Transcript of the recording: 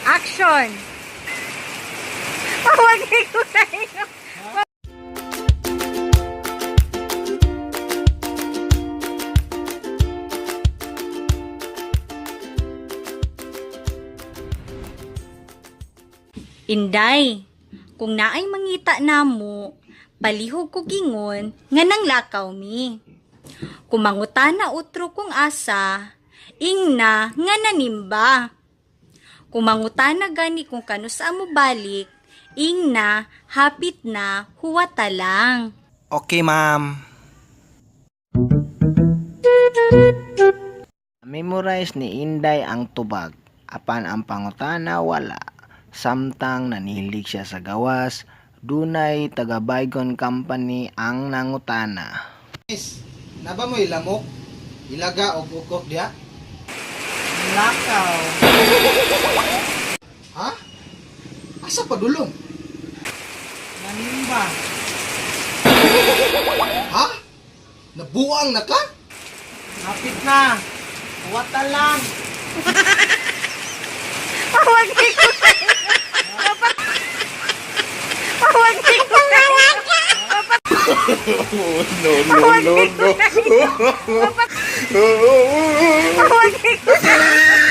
Action! Pawagay ko tayo. Inday, kung naay mangita namo, palihog ko gingon nga nang lakaw mi. Kung mangutana utro kung asa, ingna nga nanimba. Kung mangutana gani kung kanusa mo balik, ingna hapit na huwata lang. Okay, ma'am. Memorize ni Inday ang tubag, apan ang pangutana wala. Samtang nanihilig siya sa gawas, dunay taga Baygon Company ang nangutana. Miss, naba mo ilamok? Ilaga o ukok diha? Lakaw. Ha? Asa padulong? Nanimba. Ha? Nabuang na ka? Hapit na. Huwata lang. Pawagay ko tayo. Pawagay ko tayo. No, no, no, no. Pawagay ko tayo.